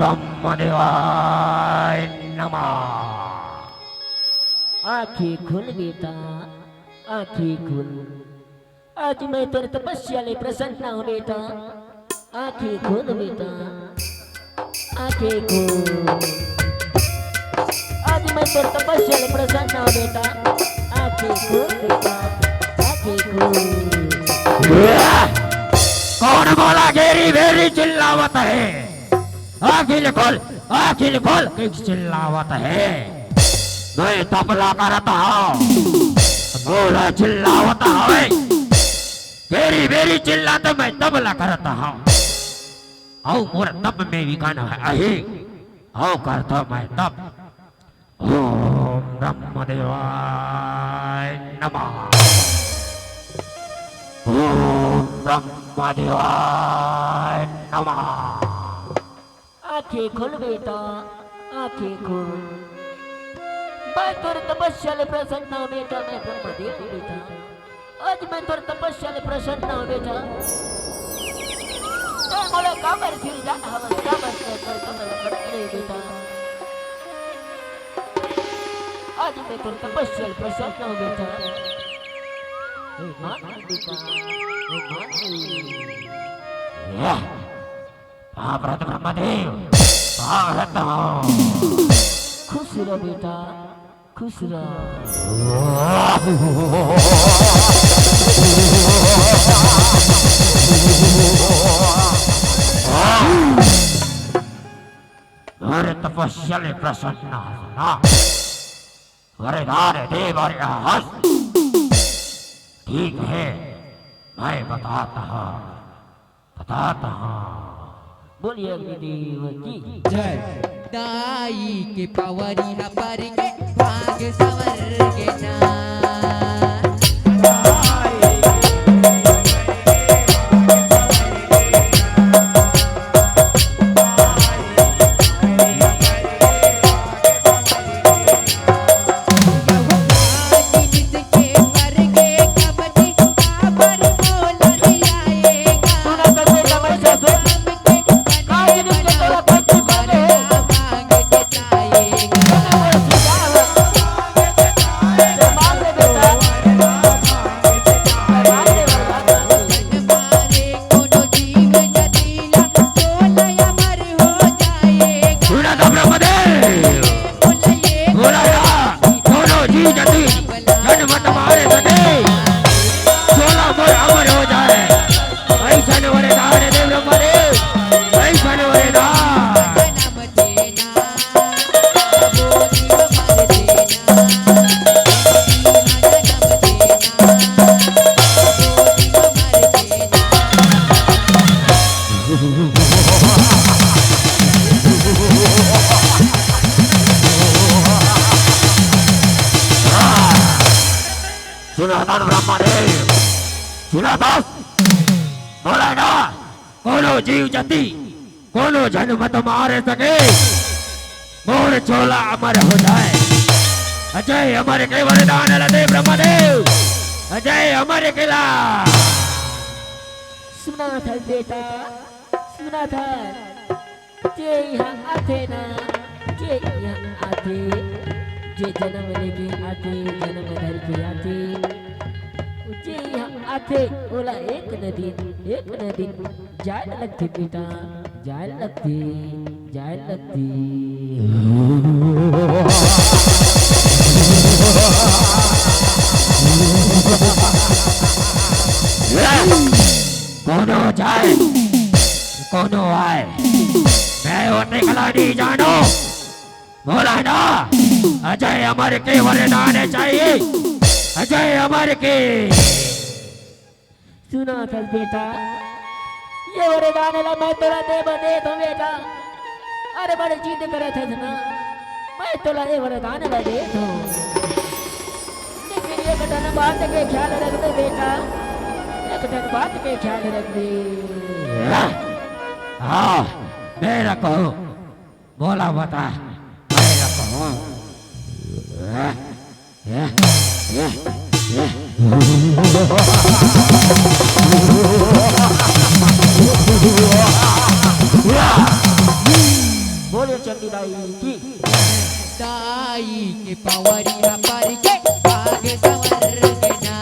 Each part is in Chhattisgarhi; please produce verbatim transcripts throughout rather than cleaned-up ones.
ब्रह्मदेवाय नमः। आंखें खोल बेटा, आंखें खोल। आज मैं तोर तपस्या ले प्रसन्न हूँ बेटा। आंखें खोल बेटा, आंखें खोल। आज मैं तोर तपस्या ले प्रसन्न हूँ बेटा। आंखें खोल बेटा, आंखें खोल। कौन बोला घेरी भेरी चिल्लावत है? आंखें खोल, आंखें खोल के चिल्लावत है। मैं तपला करत हूँ, बोला चिल्लावत है। घेरी भेरी चिल्लात मैं तपला करत हूँ। अउ मोर तप में विघन है अही, अउ करत मैं तप। ओम ब्रह्मदेवाय नमः। ओम ब्रह्मदेवाय नमः। आंखें खोल बेटा, आंखें खोल। मैं तोर तपस्या ले प्रसन्न हूँ बेटा, मैं ब्रह्मदेव हूँ बेटा। आज मैं तोर तपस्या ले प्रसन्न हूँ बेटा। तैं मोला काबर सिरजाय हवस, काबर तैं मोला काबर खड़ा करे बेटा। आज मैं तोर तपस्या ले प्रसन्न हूँ बेटा। हे मान बेटा, हे मान। वाह! महाव्रत ब्रह्मदेव, महाव्रत हो। खुश रह बेटा, खुश रह। अरे तपस्या ले प्रसन्न हस ना? वरदान दे बर हस। ठीक है, मैं बताता हूँ, बताता हूँ। बोलिए अग्निदेव की जय। दाई के पवरी ह पर के भाग संवर गे ना। सुना तो ब्रह्मदेव। बोला या, कोनो जी जति जन मत मारे सके, चोला मोर अमर हो जाए। ऐसन वरदान दे ब्रह्मदेव, ऐसन वरदान। सुना तो ब्रह्मदेव, सुना तो, बोला ना, कोनो जीव जति, कोनो झन मत मारे सके, मोर चोला अमर हो जाए। अजय अमर के वरदान ला दे ब्रह्मदेव, अजय अमर के ला। सुना था बेटा, सुना था। जे इहाँ आथे ना, जे इहाँ आथे, जे जनम लेके आथे, जनम धर के आथे, जे इहाँ आथे, ओला एक न दिन, एक न दिन जाए ल लगथे बेटा, जाए ल लगथे, जाए ल लगथे। कोनो जाए, कोनो आए, मैं ओते कला नहीं जानो। बोला ना, अजय अमर के वरदान चाहिए, अजय अमर के। सुना थस बेटा, ये वरदान ला मैं तोला दे बर देत हूँ बेटा। अरे बड़े जिद करत हस ना, मैं तोला ये वरदान ला देत हूँ। लेकिन एक ठन बात के ख्याल रखबे बेटा, एक ठन बात के ख्याल रखबे। हाँ, मैं रखूँ, बोला बता, मैं रखूँ। चंडी दाई की। दाई के पवरिया पर के भाग संवर के ना।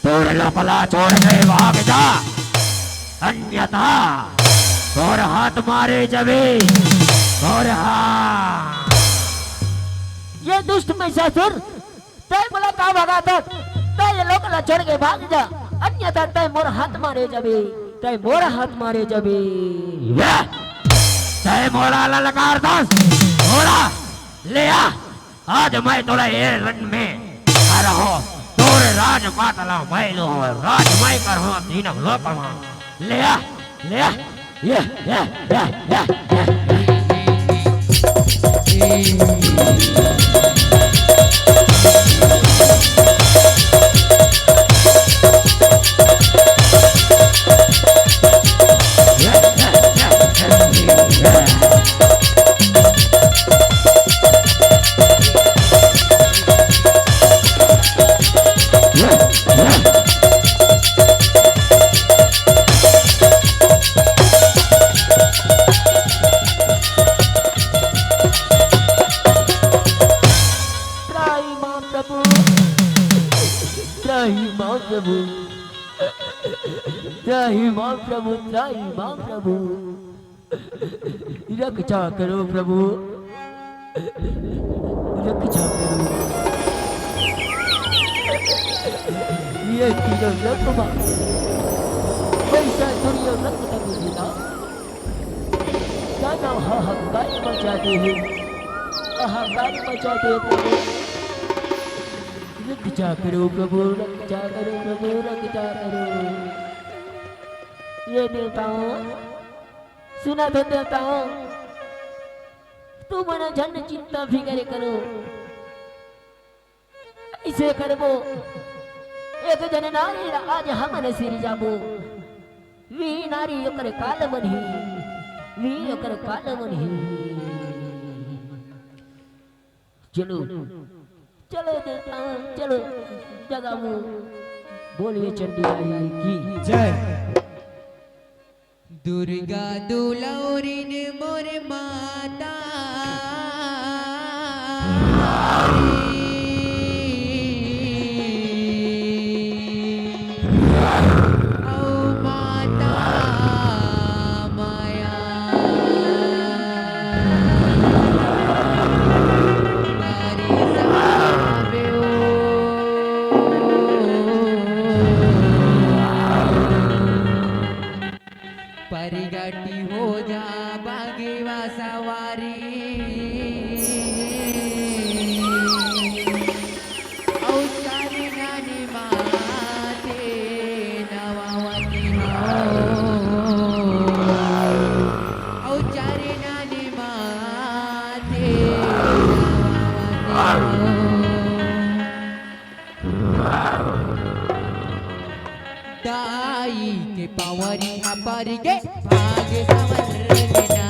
तोर लफला छोड़ के भाग जा, अन्यथा तोर हाथ मारे जबे। तोर हाथ। ये दुष्ट महिषासुर, तै मोला का भगाथस? तै ये लोग ला छोड़ के भाग जा, अन्यथा तै मोर हाथ मारे जबे, तै मोर हाथ मारे जबे। ये, तै मोला ललकारथस, मोला ले आ। आज मैं तोला ए रण में हराहूं, तोर राजमाता ला मैं लूहूं, राज मैं करहूं तीनों लोक मा। ले आ, ले आ, ये, ये, ये। त्राहि मां प्रभु, त्राहि मां प्रभु, त्राहि मां प्रभु, त्राहि मां प्रभु। रक्षा करो प्रभु, रक्षा करो। ये तीनों लोक मा महिषासुर यो रक्त का बुझेगा। दानव हाहाकार मचाते हैं, हाहाकार मचाते हैं प्रभु। रक्षा करो प्रभु, रक्षा करो प्रभु, रक्षा करो। ये देवताओं, सुना तो देवताओं, तुमन झन चिंता फिकर करो, अइसे करबो, एक झन नारी ला आज हमन सिरजाबो। वी नारी ओकर काल बनही, वी ओकर काल बनही। चलो, चलो देवता, चलो जगाबो। बोलिए चंडी माई की जय। दुर्गा दुलौरिन मोर माता। अउ माता माया। परिगटी हो जा बगेवा सवारी। अउ चार नानी माते नवावती हो। अउ चार नानी माते नवावती हो। दाई के पावरी हा परिगे भागे सवर लेना।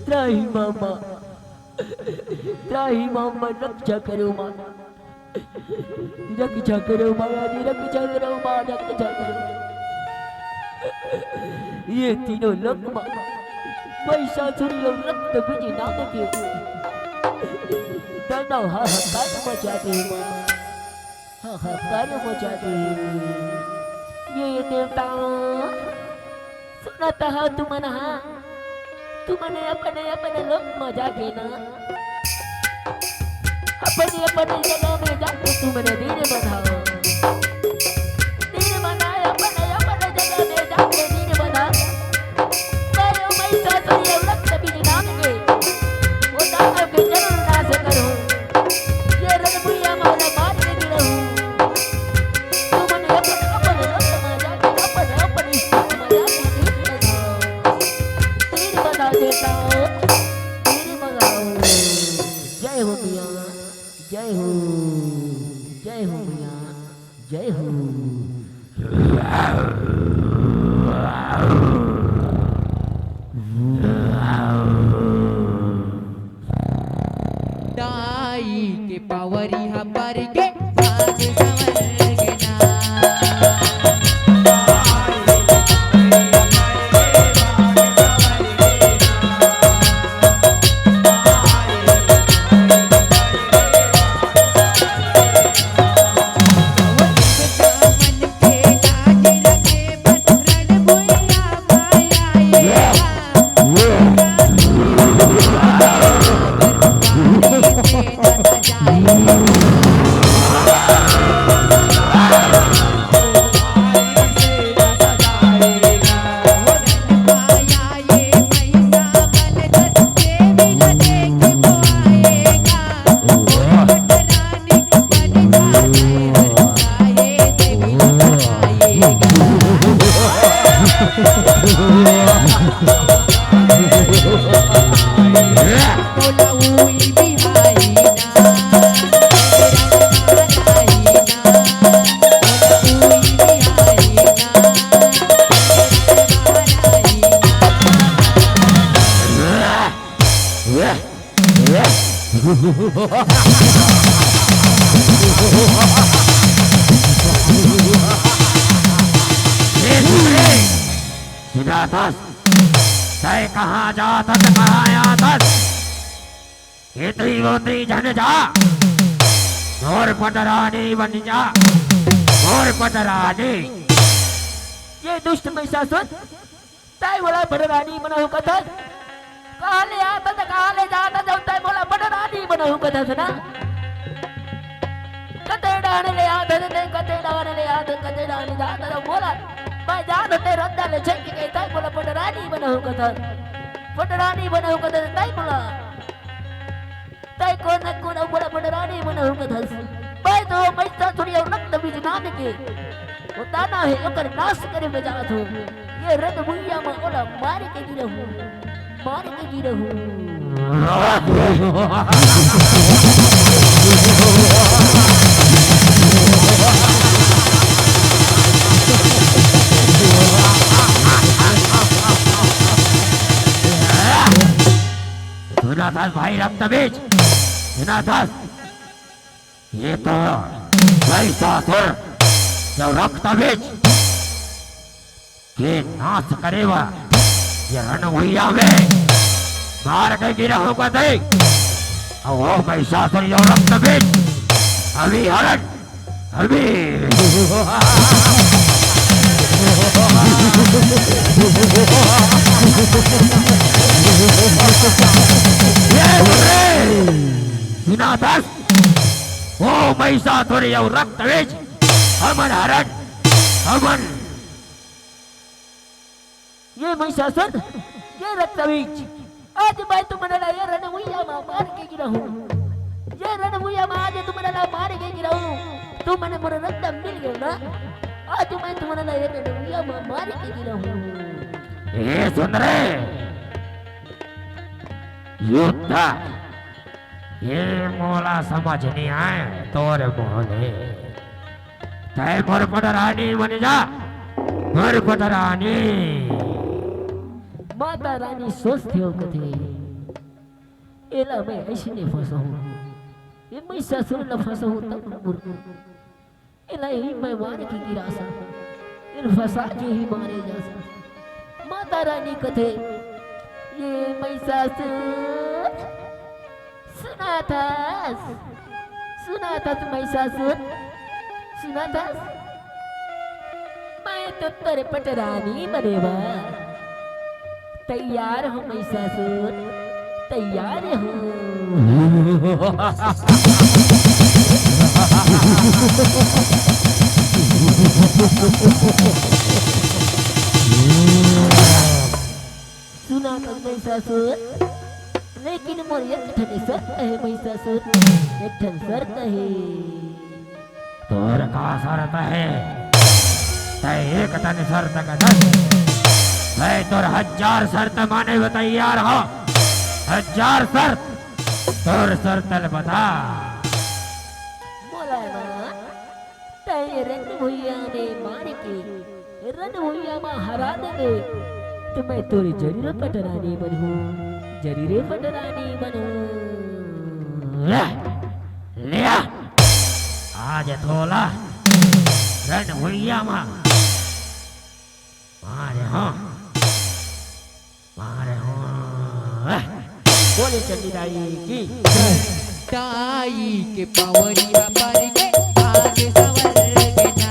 त्राहि मां, त्राहि मां, रक्षा करो मां, रक्षा करो मां, रक्षा करो मां, रक्षा करो। ये तीनों लोक मां महिषासुर अउ रक्त बीज नाम के दानव हाहाकार मचा दे हे मां। हाहाकार मचा दे। ये देवता, सुनत हव तुमन हा, तुमन अपने अपने लोक म जाके ना, अपने अपने जगह में जाके तुमन धीर बंधाव। धीर बंधाय, अपने अपने जगह में जाके धीर बंधाव। मैं, मैं तो तुझे रक्त बीज नाम के वो दानव के जरूर नाश करूं। ये रणभुइयां म ओला मार के गिरहूं। तुमन अपन, अपन लोक म जाके, अपन, अपन स्थान म जाके तीर बजाव। तीर बजाव देवता, तीर बजाव। जय हो मैया, जय हो, जय हो मैया, जय हो। दाई के पावरी ह पर के भाग संवर गे ना। सुनाथस, तैं कहाँ जाथस, कहाँ आथस? एती ओती झन जा, मोर पटरानी बन जा, मोर पटरानी। ये दुष्ट महिषासुर, तैं मोला पटरानी बनाहूं कथस? कहाँ ले आथस, कहाँ ले जाथस, जब तैं मोला पटरानी बनाहूं कथस ना? कते डाहन ले आथस, तैं कते डाहन ले आथस, कते डाहन जाथस, जब मोला, मैं जाथों तैं रद्दा ले छेंक के, तैं मोला पटरानी बनाहूं कथस। पटरानी बनाहूं कथस, तैं मोला। तैं कोन न कोन अउ मोला पटरानी बनाहूं कथस। मैं तो महिषासुर अउ रक्त बीज नाम के वो दानव हे, ओकर नाश करे बर जात हों। ये रणभुइयां म ओला मार के गिरहूं, मार के गिरहूं। सुनाथस भाई रक्त बीज, सुनाथस। ये तो महिषासुर अउ रक्त बीज के नाश करे बर ये रणभुइयां में मार के गिरहूं कथस। अउ वो महिषासुर अउ रक्त बीज अभी हरन, अभी। ये रे! सुनाथस, वो महिषासुर अउ रक्त बीज, हमन हरन, हमन। ये महिषासुर, ये रक्त बीज, आज मैं तुमन ला ये रणभुइयां म मार के गिरहूं। ये रणभुइयां म आज तुमन ला मार के गिरहूं। तुमन मोर रद्दा मिल गेव ना? आज मैं तुमन ला ये रणभुइयां म मार के गिरहूं। ए सुन रे, योद्धा, ये मोला समझ नइ आय तोर मुंह ले। तैं मोर पटरानी बन जा, मोर पटरानी। माता रानी सोचथे अउ कथे, एला मैं अइसने फंसाहूं, ये महिषासुर ला फंसाहूं, तब मुर-, एला ही मैं मार के गिरासंव, एला फंसा के ही मारे जासंव। माता रानी कथे, ये महिषासुर, सुनथस, सुनथस महिषासुर, सुनथस? मैं तो तोर पटरानी बने बर तैयार हंव महिषासुर, तैयार हंव। सुनथस महिषासुर, लेकिन मोर एक ठन शर्त हे महिषासुर, एक ठन शर्त हे। तोर का शर्त हे? तैं एक ठन शर्त के दस, मैं तोर हजार शर्त माने बर तैयार हंव। हजार शर्त, तोर शर्त ल बता। मोला ना, तैं रण भुइयां में मार के रण भुइयां म हरा देबे, त मैं तोर जरूर पटरानी बनहूं, जरूर पटरानी बनहूं। ले, ले आ। आज तोला रण भुइयां म मारे हंव। मारे हंव। बोले चंडी दाई की जय। दाई के पावरी बापर के भाग संवर गे ना।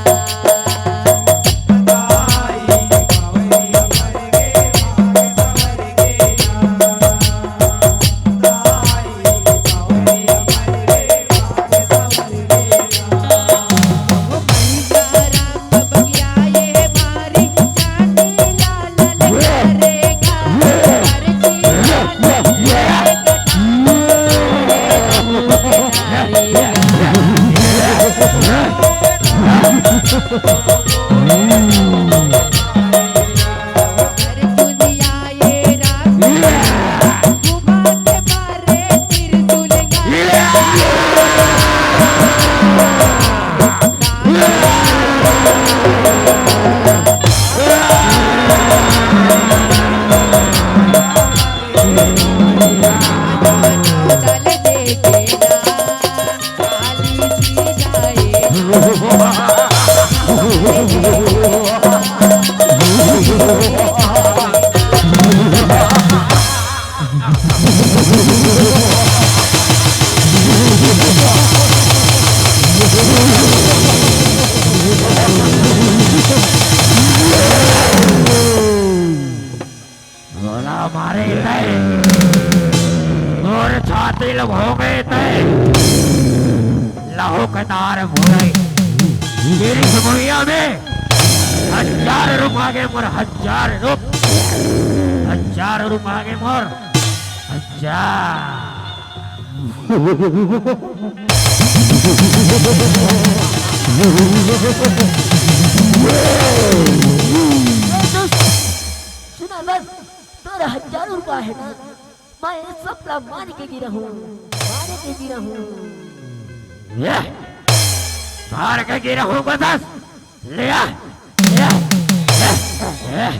गोला मारे तैं, मोर छाती ल भोंगे तैं, लहू के तार भोंगे। तेरी समैया में हजार रूप आगे मोर, हजार रूप, हजार रूप आगे मोर, हजार। सुना बस, तोर हजार रूप हे ना, मैं सब ला मार के गिराहूं, मार के गिराहूं। ये, मार के गिराहूं बस, ले आ, ले आ, ले आ।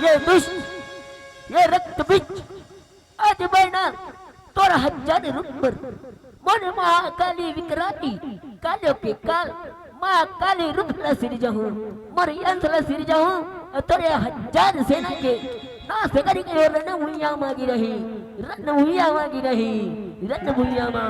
ये दुष्ट, ये रक्त बीज, आज मैं ना तोर हजार रूप बर, मोर माँ काली विकराली, कालियों के काल, माँ काली रूप ला सिरजाहूँ, मोर अंश ला सिरजाहूँ, अउ तोर हजार सेना के नास करिके रत्न भुइयां म गिरही, रत्न भुइयां म गिरही, रत्न भुइयां म।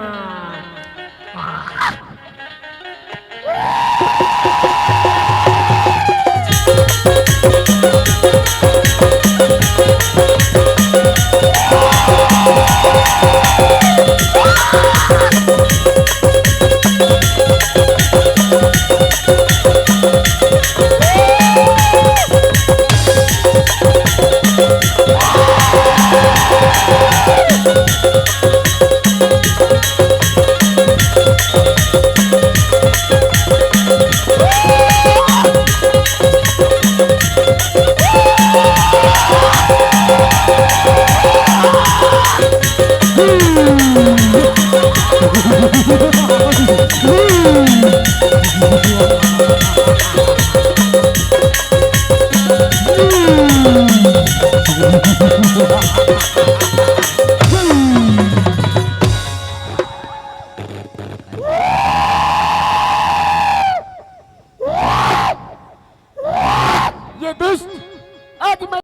ये दुष्ट